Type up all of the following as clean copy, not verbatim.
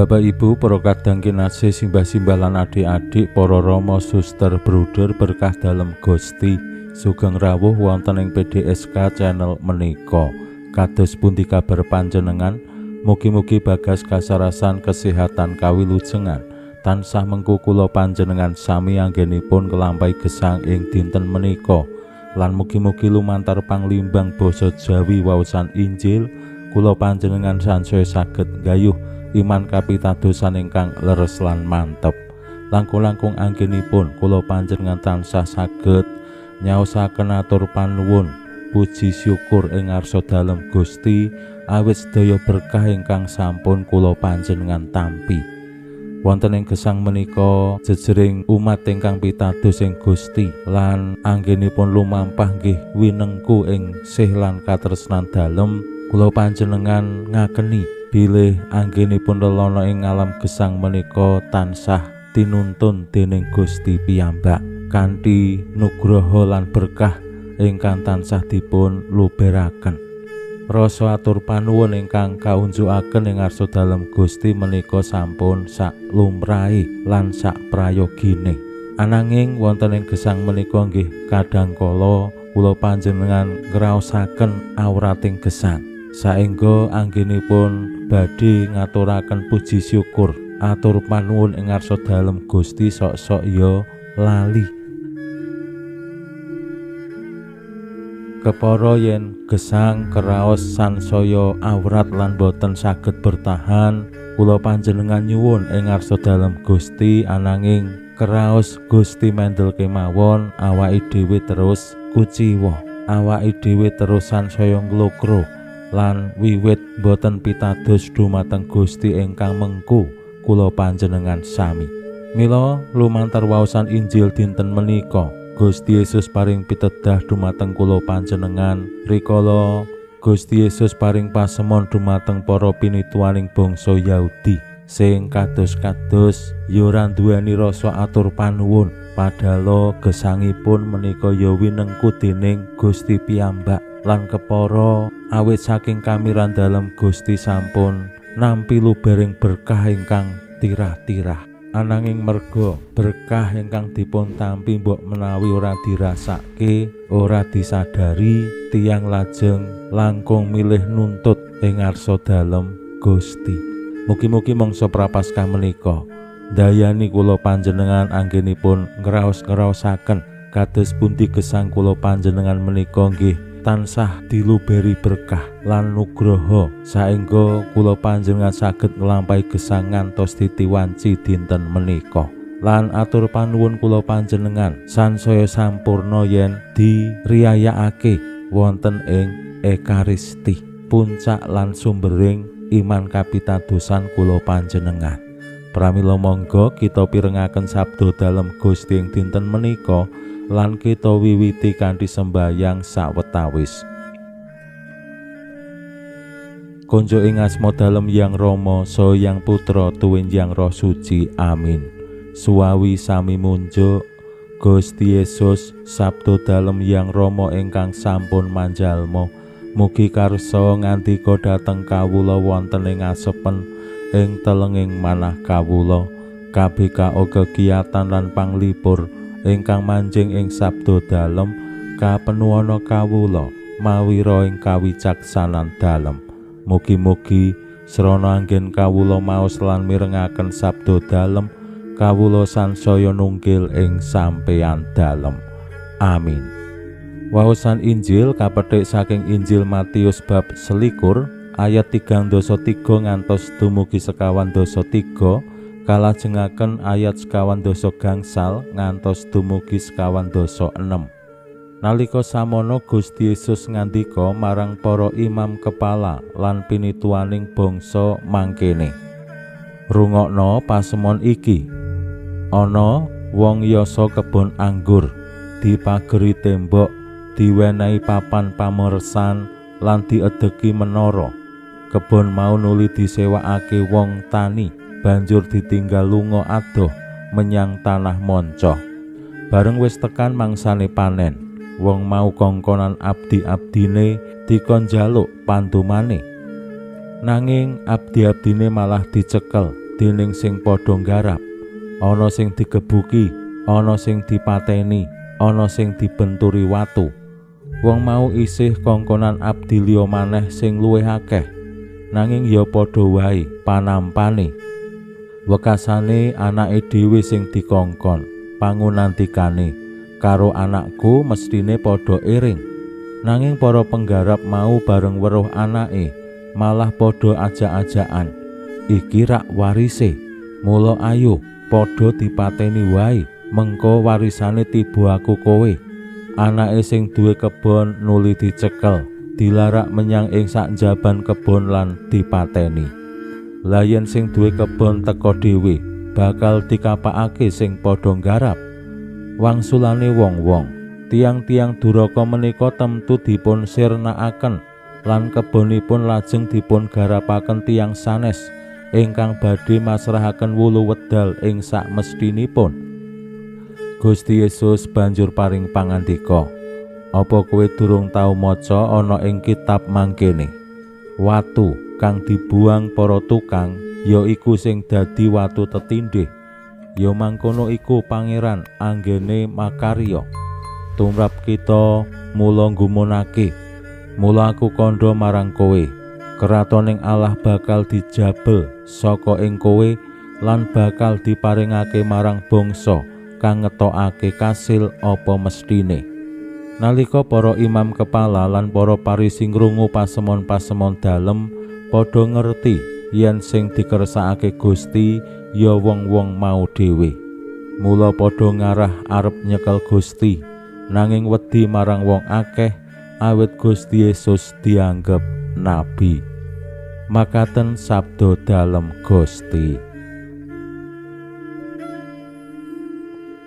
Bapak Ibu, para kadang kinasih, simbah-simbah lan adik-adik, para rama, suster, bruder, berkah dalem Gusti, sugeng rawuh wonten ing PDSK channel menika. Kados pundi kabar panjenengan? Mugi-mugi bagas kasarasan kesehatan kawilujengan tansah mengku kula panjenengan sami anggenipun nglampahi gesang ing dinten menika. Lan mugi-mugi lumantar panglimbang basa Jawi waosan Injil kula panjenengan sansaya saged nggayuh iman kapitadosan ingkang leres lan mantep. Langkung-langkung anggenipun kula panjenengan tansah saged nyaosaken atur panuwun puji syukur ing ngarsa dalem Gusti awit sedaya berkah ingkang sampun kula panjenengan tampi. Wonten ing gesang menika jejering umat ingkang pitados ing Gusti lan anggenipun lumampah nggih winengku ing sih lan katresnan dalem, kula panjenengan ngakeni bilih anggenipun lelana ing alam gesang menika tansah tinuntun dening Gusti piyambak kanthi nugroho lan berkah ingkang tansah dipun luberaken. Rasa atur panuwun ingkang kaunjukaken ing ngarsa dalem Gusti menika sampun sak lumrahe lan sak prayogine. Ananging wonten ing gesang menika nggih kadhangkala kula panjenengan ngraosaken awrating gesang saengga anggenipun badhe ngaturaken puji syukur atur panuwun ing ngarsa dalem Gusti sok-sok ya lali. Kepara yen gesang keraos sansaya awrat lan boten saged bertahan, kula panjenengan nyuwun ing ngarsa dalem Gusti ananging keraos Gusti mendel kemawon awake dhewe terus kuciwa, awake dhewe terus sansaya nglokro lan wiwit boten pitados dumateng Gusti ingkang mengku kula panjenengan sami. Mila lumantar waosan Injil dinten menika Gusti Yesus paring pitedah dumateng kula panjenengan rikala Gusti Yesus paring pasemon dumateng para pinituwaning bangsa Yahudi sing kados-kados ya ora nduweni rasa atur panuwun, padahal gesangipun menika ya winengku dening Gusti piyambak lan kepara awit saking kamiran dalem Gusti sampun nampi lubering berkah ingkang tirah-tirah. Ananging merga berkah ingkang dipun tampi mbok menawi ora dirasake, ora disadari, tiyang lajeng langkung milih nuntut ing ngarsa dalem Gusti. Mugi-mugi mangsa Prapaskah menika ndayani kula panjenengan anggenipun ngraos-ngraosaken kados pundi gesang kula panjenengan menika nggih tansah diluberi berkah lan nugroho saengga kula panjenengan saged nglampahi gesang ngantos titiwanci dinten menika. Lan atur panuwun kula panjenengan sansaya sampurna yen diriyayakake wonten ing Ekaristi, puncak lan sumbering iman kapitadosan kula panjenengan. Pramila monggo kita pirengaken sabda dalem Gusti ing dinten menika lan kita wiwiti kanthi sembahyang sawetawis. Konjo ing asma dalem Yang Rama, saha Yang Putra tuwin Yang Roh Suci. Amin. Suwawi sami munjuk Gusti Yesus sabda dalem Yang Rama ingkang sampun manjalma, mugi karsa ngandika dhateng kawula wonten ing asepen ing telenging manah kawula KBKO kegiatan lan panglipur ingkang manjing ing sabda dalem kapenuwana kawula mawira ing kawicaksanan dalem. Mugi-mugi srana anggen kawula maos lan mirengaken sabda dalem kawula sansaya nunggil ing sampeyan dalem. Amin. Waosan Injil kapethik saking Injil Matius bab 21 ayat 33 ngantos dumugi 53, kalajengaken ayat 54 ngantos dumugi 56. Nalika samono Gusti Yesus ngandika marang para imam kepala lan pinituwaning bangsa mangkene. Rungokno pasemon iki. Ana wong yasa kebon anggur dipageri tembok, diwenehi papan pamersan lan diedeki menara. Kebon mau nuli disewakake wong tani, banjur ditinggal lunga adoh menyang tanah monco. Bareng wis tekan mangsane panen, wong mau kongkonan abdi-abdine dikon njaluk pantumane. Nanging abdi-abdine malah dicekel dening sing padha nggarap. Ana sing digebuki, ana sing dipateni, ana sing dibenturi watu. Wong mau isih kongkonan abdi liya maneh sing luwih akeh, nanging ya padha wae panampane. Wekasane anake dhewe sing dikongkon pangunantikane karo anakku mestine padha ering. Nanging para penggarap mau bareng weruh anake malah padha ajak-ajakan, iki rak warise, mula ayo padha dipateni wae, mengko warisane tiba aku kowe. Anake sing duwe kebon nuli dicekel, dilarak menyang ing sak njaban kebon lan dipateni. Lah yen sing duwe kebon teka dhewe, bakal dikapakake sing padha nggarap. Wangsulane wong-wong, tiang-tiang duraka menika temtu dipun sirnakaken lan kebonipun lajeng dipun garapaken tiang sanes ingkang badhe masrahaken wulu wedal ing sak mestinipun. Gusti Yesus banjur paring pangandika, apa kowe durung tau maca ana ing kitab mangkene? Watu kang dibuang para tukang ya iku sing dadi watu tetindhih. Ya mangkono iku Pangeran anggene makarya. Tumrap kita mula nggumunake. Mula aku kandha marang kowe, kratoning Allah bakal dijabel saka ing kowe lan bakal diparingake marang bangsa kang ngetokake kasil apa mestine. Nalika para imam kepala lan para Parisi ngrungu pasemon-pasemon dalem, padha ngerti yen sing dikersakake Gusti ya wong-wong mau dhewe. Mula padha ngarah arep nyekel Gusti, nanging wedi marang wong akeh awit Gusti Yesus dianggep nabi. Makaten sabda dalem Gusti.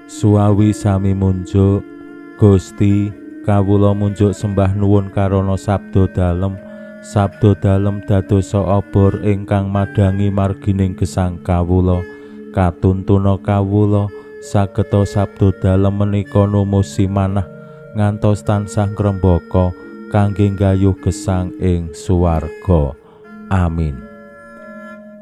Suawi sami munjuk Gusti, kawula munjuk sembah nuwun karana sabda dalem. Sabda dalem dadosa obor ingkang madhangi margining gesang kawula. Katuntuna kawula sageta sabda dalem menika numusi manah ngantos tansah ngrembaka kangge nggayuh gesang ing swarga. Amin.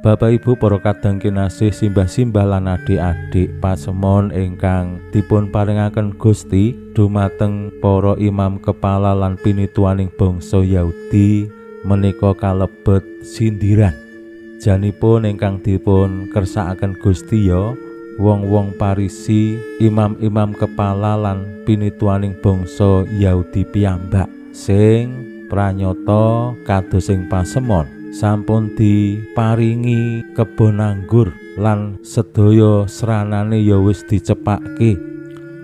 Bapak Ibu para kadang kinasih, simbah-simbah lan adik-adik pasemon ingkang dipun paringaken Gusti dumateng para imam kepala lan pinituaning bangsa Yahudi menika kalebet sindiran. Janipun ingkang dipun kersakaken Gusti ya wong-wong Parisi, imam-imam kepala lan pinituaning bangsa Yahudi piyambak sing pranyata kados sing pasemon sampun diparingi kebon anggur lan sedaya sranane ya wis dicepake,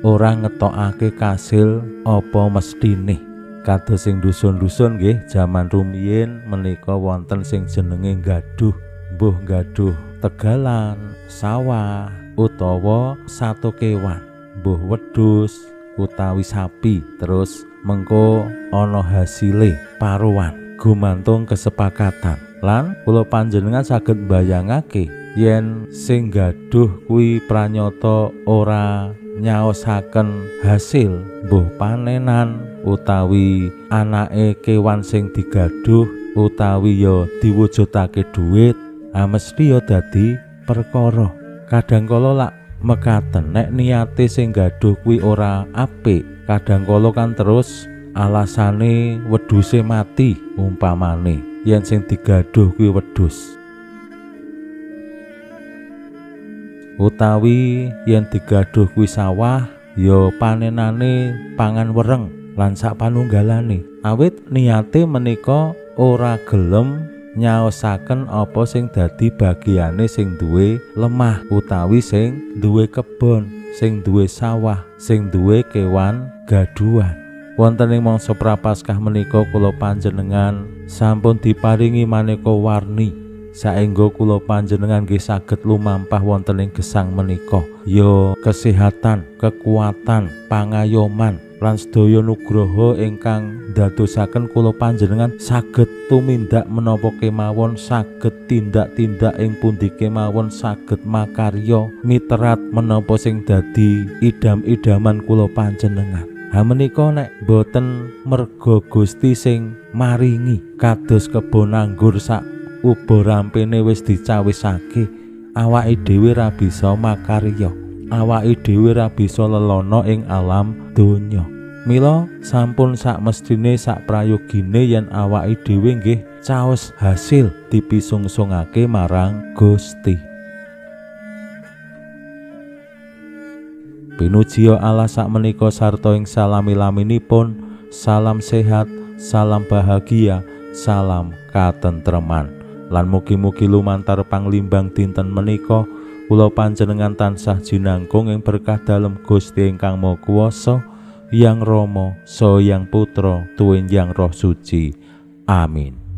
ora ngetokake kasil apa mestine. Kados sing dusun-dusun nggih jaman rumiyin menika wonten sing jenenge gaduh, mbuh gaduh tegalan, sawah utawa satu kewan, mbuh wedhus utawi sapi, terus mengko ana hasile paruan gumantung kesepakatan. Lan kula panjenengan saged mbayangake yen sing gaduh kuwi pranyata ora nyaosaken hasil mbuh panenan utawi anake kewan sing digaduh utawi ya diwujudake dhuwit, mesti ya dadi perkara. Kadang kala lak mekaten nek niate sing gaduh kuwi ora apik, kadang kala kan terus alasane wedhuse mati umpamane yen sing digaduh kuwi wedhus, utawi yen digaduh kuwi sawah ya panenane pangan wereng lan sak panunggalane. Awit niate menika ora gelem nyaosaken apa sing dadi bagiane sing duwe lemah utawi sing duwe kebon, sing duwe sawah, sing duwe kewan gaduhan. Wonten ing mangsa Prapaskah menika kula panjenengan sampun diparingi maneka warni. Saengga kula panjenengan nggih saged lumampah wonten ing gesang menika. Ya kesehatan, kekuatan, pangayoman lan sedaya nugroho ingkang ndadosaken kula panjenengan saged tumindak menapa kemawon, saged tindak-tindak ing pundi kemawon, saged makarya miterat menapa sing dadi idam-idaman kula panjenengan. Ha menika nek boten merga Gusti sing maringi kados kebon anggur sak uba rampene wis dicawisake, awake dhewe ra bisa makarya, awake dhewe ra bisa lelono ing alam donya. Mila sampun sak mestine sak prayogine yen awake dhewe nggih caos hasil dipisungsungake marang Gusti. Pinujiya Allah sakmenika sarta ing salami-laminipun, salam sehat, salam bahagia, salam katentreman. Lan mugi-mugi lumantar panglimbang dinten menika kula panjenengan tansah jinangkung ing berkah dalem Gusti ingkang Maha Kuwasa, Yang Rama, Saha Yang Putra, tuwin Yang Roh Suci. Amin.